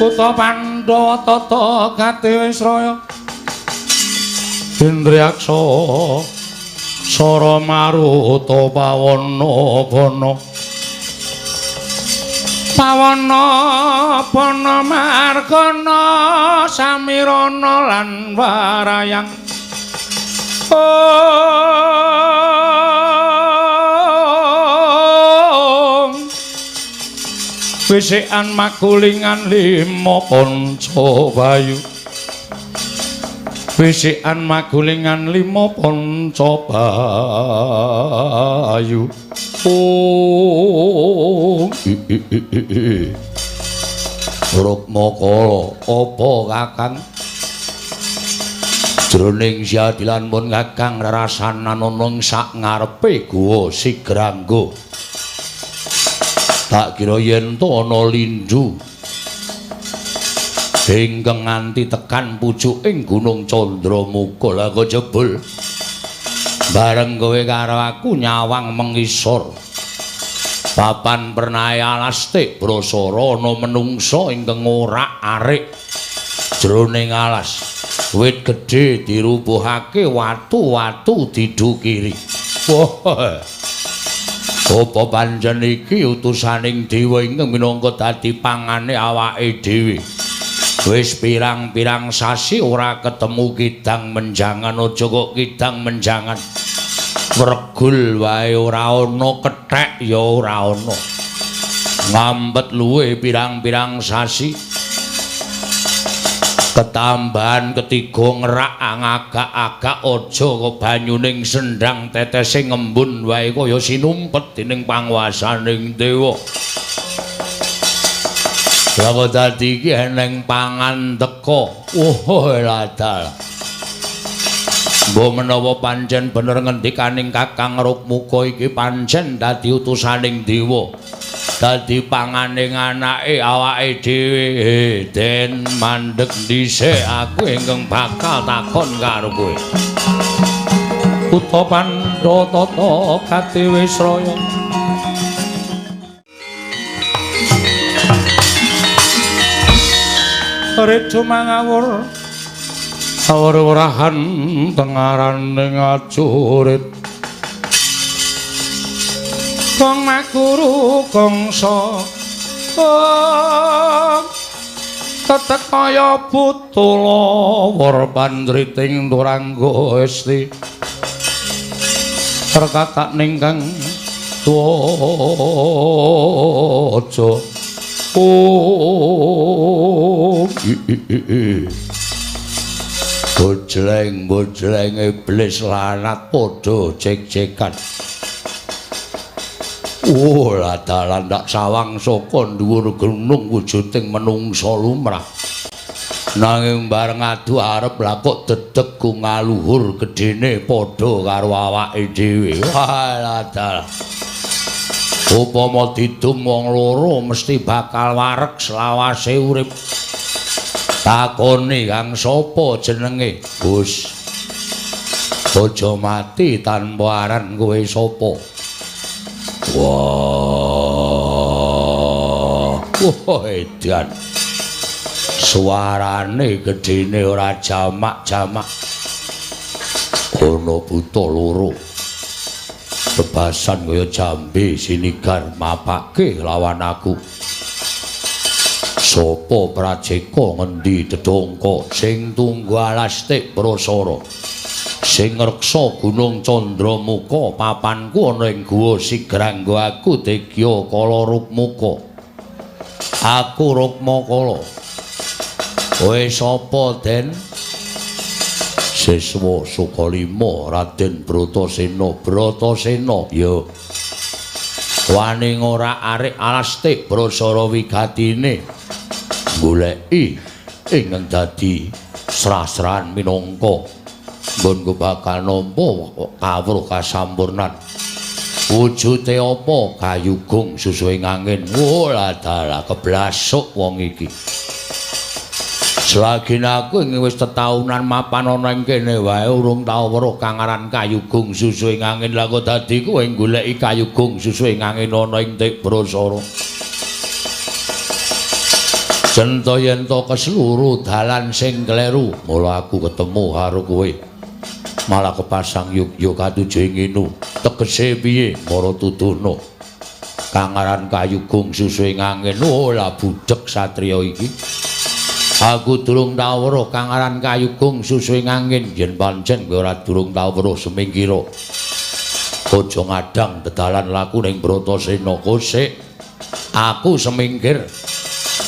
Kutha Pandhawa tata katiwisraya Indriyaksa Sara Maruta pawana bana pawana bana margana samirana lan warayang. Ong wisikan makulingan lima panca bayu, wisikan magulingan lima panca bayu. Oh, Rukmakala, apa Kakang? Jroning siadilan pun Kakang rerasanan ana ing sak ngarepe guwa Sigrangga. Tak kira yen to ana lindhu ingkang nganti tekan pucuking Gunung Candramuka. Lah kok jebul bareng kowe karo aku nyawang mengisor papan pernahe alas Tik Brasara ana menungsa ingkang orak-arik jroning alas. Wit gedhe dirubuhake, watu-watu didukiri. Wah, apa pancen iki utusaning dewa ingkang minangka dadi pangane awake dhewe? Wis pirang-pirang sasi ora ketemu kidang menjangan, aja kok kidang menjangan. Wregul wae ora ana, kethek ya ora ana. Ngampet luwe pirang-pirang sasi. Ketambahan ketiga ngerak ngagak-agak, aja kok banyuning sendang tetese ngembun wae kaya sinumpet dening panguwasaning dewa. Lah kok dadi iki eneng pangan teka. Oh, ladal. Mbok menawa pancen bener ngendikaning Kakang Rukmuka iki pancen dadi utusaning dewa. Dadi panganing anake awake dhewe. Den mandeg dhisik aku ingkang bakal takon karo kowe. Kutha Pandhawa tata katiwisraya. Rejo mangawur awur-wurahan tengaraning ajurit. Kong makuru kongso tetek kaya butula wor pandriting turangga esti perkatak ningkang tuwaja. Oh, bojleng-bojleng iblis lanat padha cek-cekan. Oh, dalan tak sawang saka dhuwur gunung wujuding menungsa lumrah. Nanging bareng adu arep lah kok dedeg ku ngaluhur gedene padha karo awake dhewe. Wah, dalah. Upama didum wong loro mesti bakal wareg selawase urip. Takoni kang sapa jenenge? Gus. Aja mati tanpa aran kowe sapa? Wah, wah edan. Suarane gedene ora jamak-jamak. Ana buta loro. Bebasan kaya jambe sinigar mapake lawan aku. Sapa prajeka ngendi dedongko sing tunggu alas Tik Brasara? Sing ngreksa Gunung Candramuka papanku ana ing Guwa Sigrangga aku Degya Kala Rukmuka. Aku Rukmakala. Kowe sapa, Den? Siswa Sukalima Raden Bratasena. Bratasena ya. Wani ngorak-arik alas Tik Brasara wigatine goleki ingkang dadi srasran minangka nggonku bakal nampa kawruh kasampurnan. Wujude apa kayugung susuhe angin? Oh, dalah keblasuk wong iki. Selagi aku ing wis tetaunan mapan ana ing kene wae urung tau weruh kang aran kayugung susuhe angin. Lah kok dadi kowe goleki kayugung susuhe angin ana ing Tik Brasara? Jento yen to kesluru dalan sing kleru, mula aku ketemu karo kowe. Malah kepasang yuk-yuk katuju ing nginu. Tegese piye? Mara tuduhno. Kang aran kayugung susu ing angin. Oh, lah budhek satriya iki. Aku durung tau weruh kang aran kayugung susu ing angin. Yen pancen kowe ora durung tau weruh semingkira. Aja ngadang dedalan laku ning Bratasena kosik. Aku semingkir.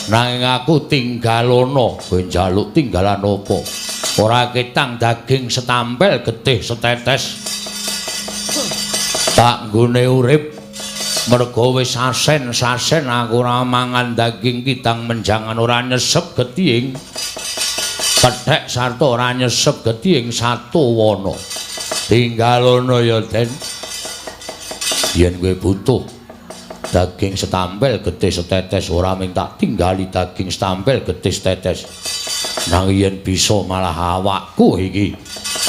Nanging aku tinggalono. Kowe njaluk tinggalan apa? Ora ketang daging setampel getih setetes. Tak nggone urip mergo wis sasen-sasen aku ora mangan daging kidang menjangan ora nyesep getihing kethek sarta ora nyesep getihing satu wana. Tinggalono ya, Den. Yen kowe butuh daging setampel getih setetes ora mung tak tinggali daging setampel getih setetes. Nang yen bisa malah awakku iki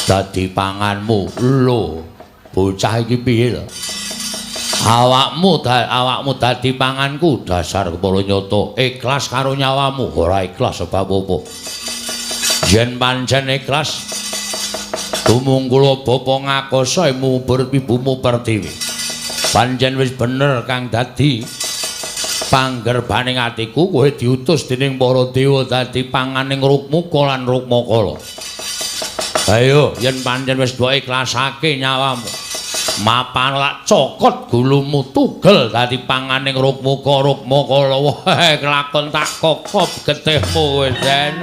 dadi panganmu. Lho, bocah iki piye lho? Awakmu dadi panganku, dasar kepala nyata. Ikhlas karo nyawamu, ora ikhlas sebab apa? Yen pancen ikhlas, tumungkula bapa ngakosa mubur ibumu Pertiwi. Pancen wis bener kang dadi panggerbaning atiku, kowe diutus dening para dewa dadi panganing Rukmuka lan Rukmakala. Ayo, yen pancen wis mbok ikhlasake nyawamu, mapan lak cokot gulumu tugel dadi panganing Rukmuka Rukmakala. Wah, kelakon tak kokop getihmu kowe, Den.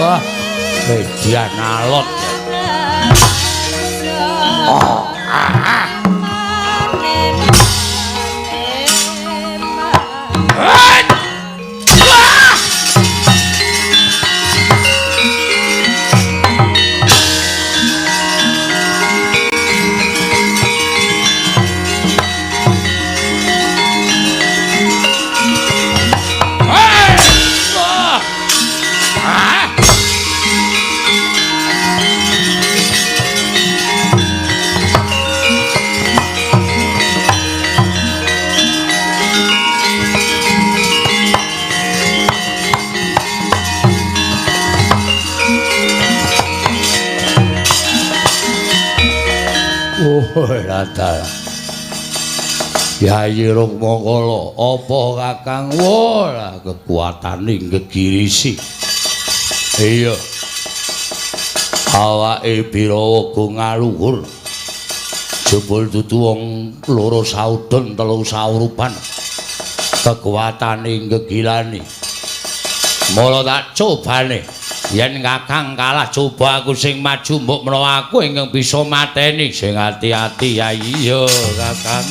Wah. Median alot. Oh, ah. Rata. Yayi Rukmakala, apa Kakang? Wah, kekuatane gegirisi. Iya. Awake Birawa ngaluhur. Jebul dudu wong loro saudon telu saurupan. Kekuatane gegilani. Mula tak cobane. Yen Kakang kalah coba aku sing maju mbok menawa aku ingkang bisa mateni. Sing ati-ati ya iya Kakang.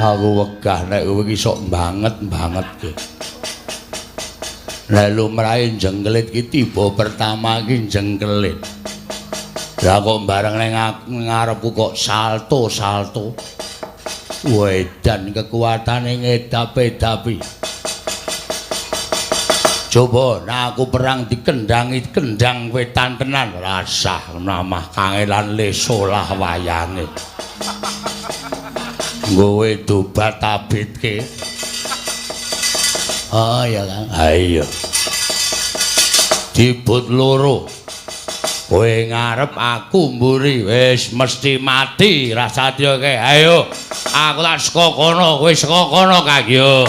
Aku wegah nek kowe iki sok banget-banget ki. Nek lumrahe jengkelit ki tiba pertama ki jengkelit. Lah kok bareng ning ngarepku kok salto-salto. Wedan kekuatane ngedap-edapi. Coba nek aku perang dikendangi kendang wetan tenan rasah namah kangelan le solah wayange. Nggawe dobat abitke. Oh ya Kang. Ha iya. Dibut loro. Kowe ngarep aku mburi wis mesti mati rasatya kae. Ayo aku tak saka kono, kowe saka kono Kang yo.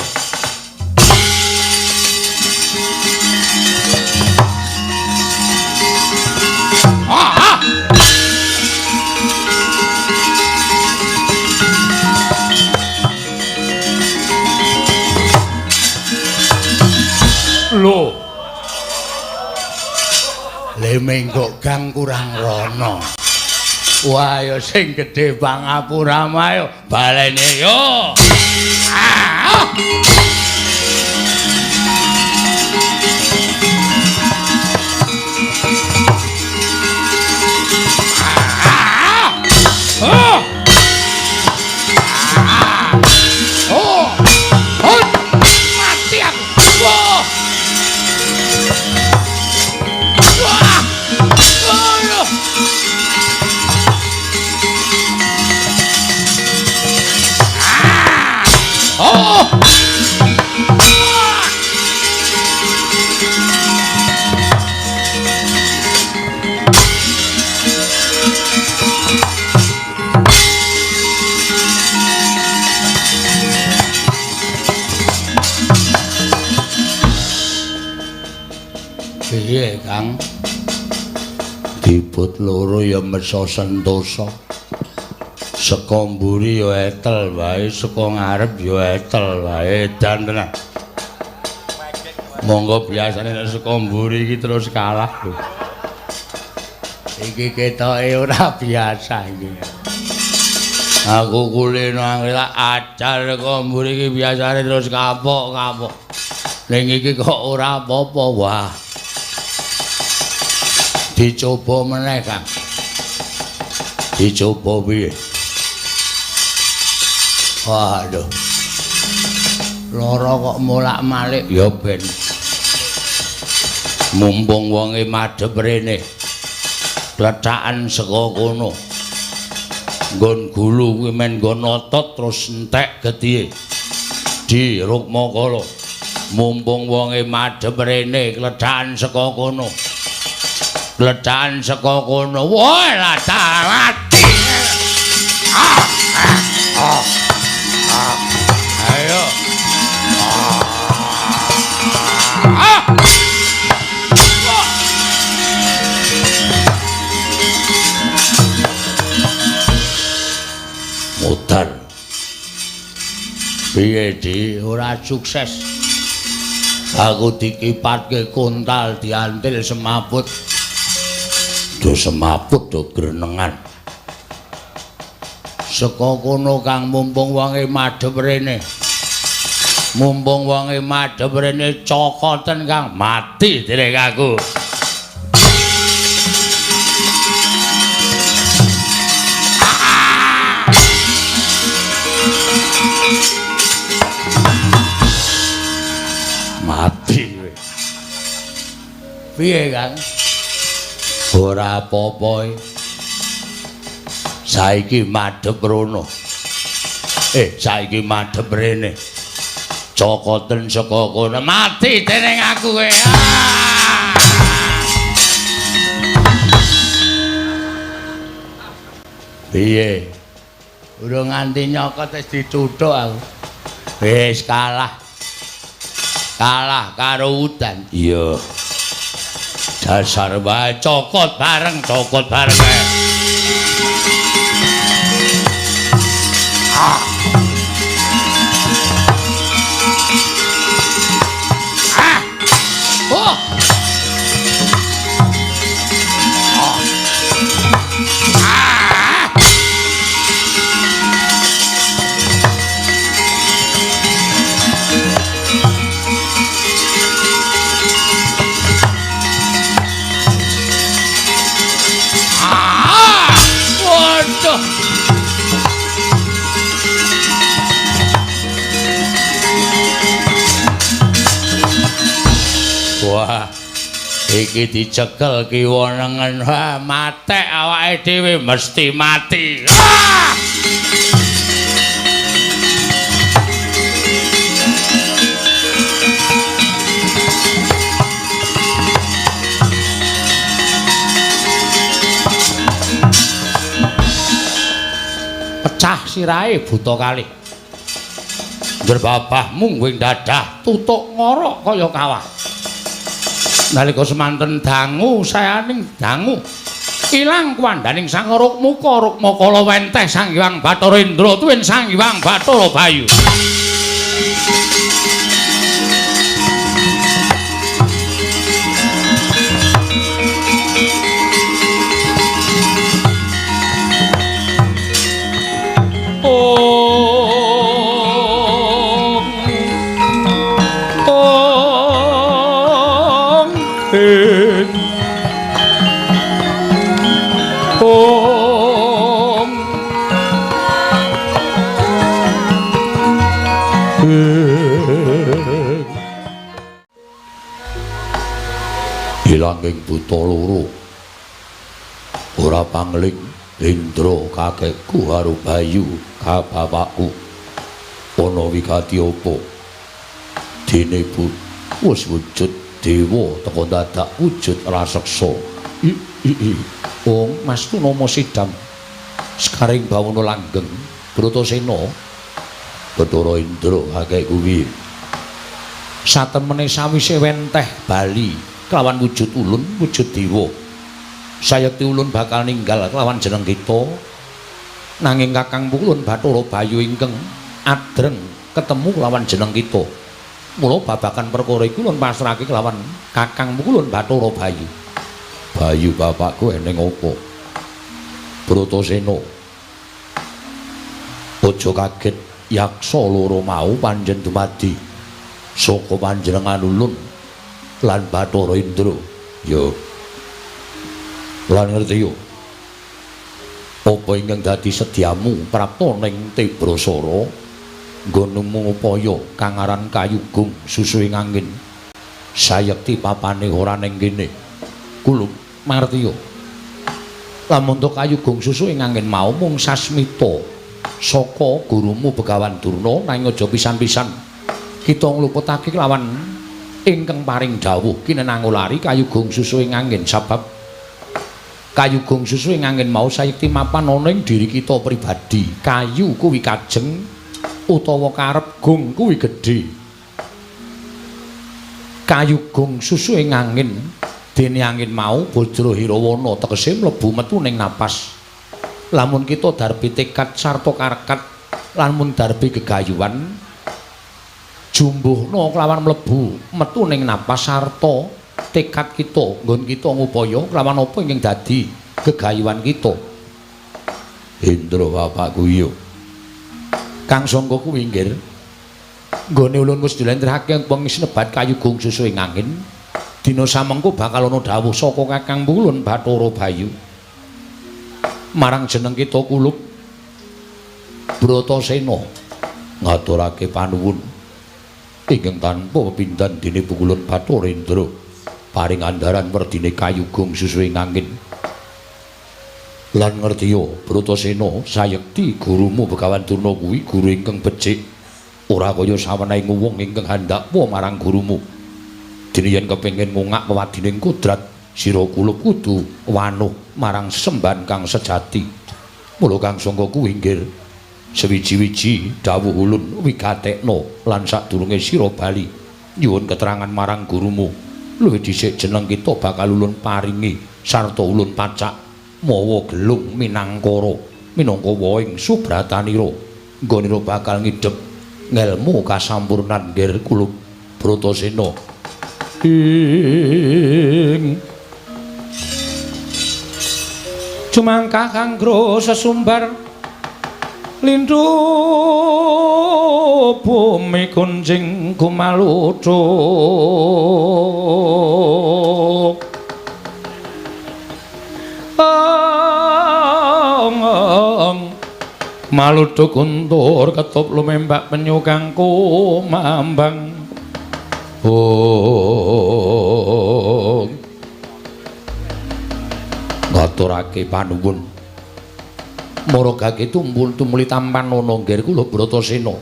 Lho. Le menggok gang kurang rono. Wah ya sing gedhe pangapuramu ayo balene yo. Ah. Ah. Oh. Oh. Mati aku. Wah. Wah. Oh. Oh. Piye, Kang? Dibut loro ya mesa sentosa. Saka mburi ya etel wae, saka ngarep ya etel wae, edan tenan. Monggo biasane nek saka mburi iki terus kalah lho. Iki ketoke ora biasa iki. Aku kulino angel ajar kok mburi iki biasane terus kapok-kapok. Ning iki kok ora apa-apa. Wah. Dicoba meneh, Kang. Dicoba piye? Waduh. Lara kok molak-malik ya ben. Mumpung wonge madhep rene. Plethakan saka kono. Nggon gulu kuwi men nggon otot terus entek getihe. Di Rukmakala. Mumpung wonge madhep rene, klethakan saka kono. Klethakan saka kono. Wah, latati. Ayo. Mutar. Piye, Di? Ora sukses. Aku dikipatke kontal diantil semaput. Do semaput do grenengan. Saka kono Kang mumpung wonge madhep rene. Mumpung wonge madhep rene cokoten Kang, mati dening aku. Mati kowe. Piye, Kang? Ora apa-apa. Saiki madhep rono. Saiki madhep rene. Cokoten saka kono, mati dening aku kowe. Piye? Urung nganti nyokot wis dicuthuk aku. Wis kalah. Kalah karo udan. Iya. Dasar wae cokot bareng kae. Oh. Waduh. Wah, iki dicekel kiwa nengen. Wah, matek awake dhewe mesti mati. Ah! Pecah sirahe buta kalih. Njrebabah mungguing dadah tutuk ngorok kaya kawah. Nalika semanten dangu sayaning dangu ilang kuwandaning Sang Rukmuka, Rukmakala wenteh Sang Hyang Bathara Indra tuwin Sang Hyang Bathara Bayu. Om Ilanging buta loro ora pangling Indra kakekku karo Bayu ka bapakku ana wigati apa dene wis wujud dewa teka dadak wujud raseksa. Wong Mas Tunama Sidam sekaring bawana langgeng Bratasena Bathara Indra kakekku piye satemene sawise wenteh bali kelawan wujud ulun wujud dewa sayekti ulun bakal ninggal kelawan jeneng kita nanging kakang ulun Bathara Bayu ingkang adreng ketemu kelawan jeneng kita mula babagan perkara iku ulun pasrahake kelawan kakang ulun Bathara Bayu. Bayu bapakku eneng apa Bratasena Aja kaget yaksa loro mau panjen dumadi saka panjenengan ulun lan Bathara Indra. Ya. Lan ngerti yo. Apa ingkang dadi sedyamu prapta ning Tibrasara nggonmu ngupaya kang aran Kayugung susuhing angin. Sayekti papane ora ning kene. Kulup mangerti yo. Lamun to Kayugung susuhing angin mau mung sasmita saka gurumu Begawan Durna, nanging aja pisan-pisan kita ngluputake kelawan ingkang paring dawuh kinenango lari Kayugung susuhing angin, sabab Kayugung susuhing angin mau sayekti mapan ana ing diri kita pribadi. Kayu kuwi kajeng utawa karep, gung kuwi gedhe. Kayugung susuhing angin dene angin mau Bajra Hirawana tegese mlebu metu ning napas. Lamun kita darbi tekad sarta karekat, lamun darbi gegayuhan jumbuhna kelawan mlebu metu ning napas sarta tekad kita nggon kita ngupaya kelawan apa ingkang dadi gegayuhan kita. Indra bapakku iya. Kang sangka kuwi nggih nggone ulun wis dilentrehake wong sinebat Kayugung susuhing angin. Dina samengko bakal ana dawuh saka Kakang Ulun Bathara Bayu marang jeneng kita Kulup Bratasena ngaturake panuwun ingkang tanpa pepindhan dene Pukulun Bathara Indra paring andharan werdine Kayugung susuhing angin. Lan ngertiya Bratasena, sayekti gurumu Begawan Durna kuwi guru ingkang becik, ora kaya sawenehing wong ingkang handakwa marang gurumu. Dene yen kepengin ngungak wewadining kodrat, sira kulup kudu wanuh marang sembahan kang sejati. Mula kang sangka kuwi nggih sewiji-wiji dawuh ulun wigatekna lan sadurunge sira bali nyuwun keterangan marang gurumu. Luwih dhisik jeneng kita bakal ulun paringi sarta ulun pacak mawa gelung minangkara minangka wohing subratanira. Nggonira bakal ngidhep ngelmu kasampurnan nggih Kulup Bratasena. Ing Jumangkah kanggo sesumbar lindu bumi kunjing kumaluduk maluduk guntur ketup lumembak penyu kang kumambang. Oh, ngaturake panuwun maragake tumpul tumuli tampan ana nggih kula Bratasena.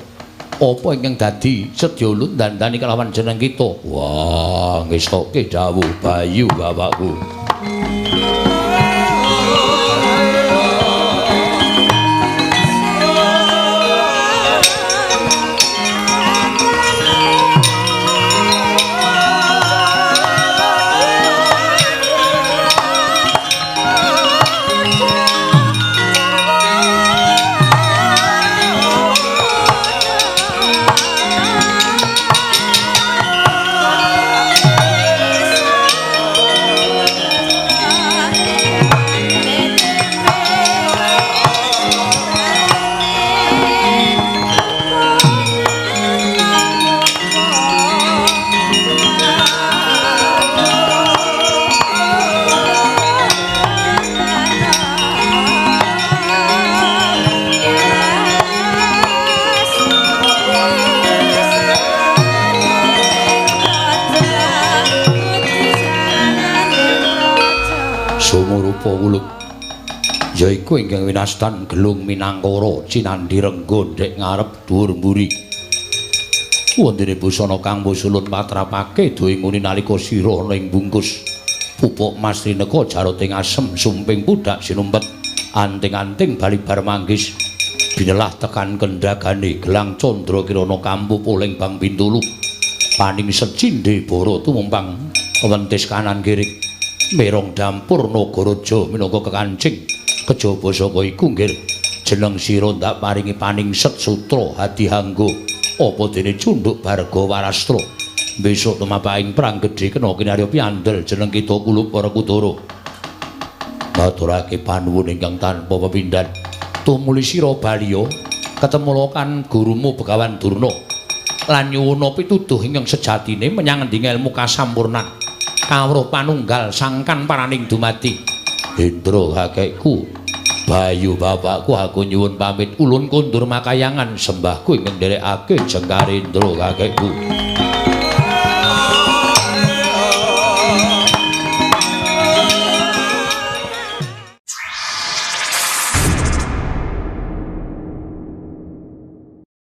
Apa ingkang dadi sedya ulun dandani kelawan jeneng kita? Wah, ngestoke dawuh Bayu bapakku. Wuluk yaiku ingkang winastan gelung minangkara cinandhi rengga ndhek ngarep dhuwur mburi. Wondene busana kang musulun patrapake duwe nguni nalika sira ana ing bungkus pupuk mas rineka jaroting asem sumping pudak sinumpet anting-anting balibar manggis binelah tekan kendagane gelang candra kirana kampu poleng bang bintulu paning secindhe bara tumumpang wentis kanan kiri merong dampur nagaraja minangka kekancing kejaba saka iku nggih jeneng sira ndak paringi paningset sutra hadihangga apa dene cunduk barga warastra besok tumapaing perang gedhe kena kinarya piandel jeneng kita Kulup Werkudara. Ngaturake panuwun ingkang tanpa pepindhan tumuli sira baliya Ketemu kan gurumu Begawan Durna lan nyuwuna pituduh ingkang sejatine menyang endi ngelmu kasampurnan kawruh panunggal sangkan paraning dumadi. Indra kakekku, Bayu bapakku, aku nyuwun pamit ulun kondur makayangan sembahku ingkang nderekake jengkar Indra kakekku.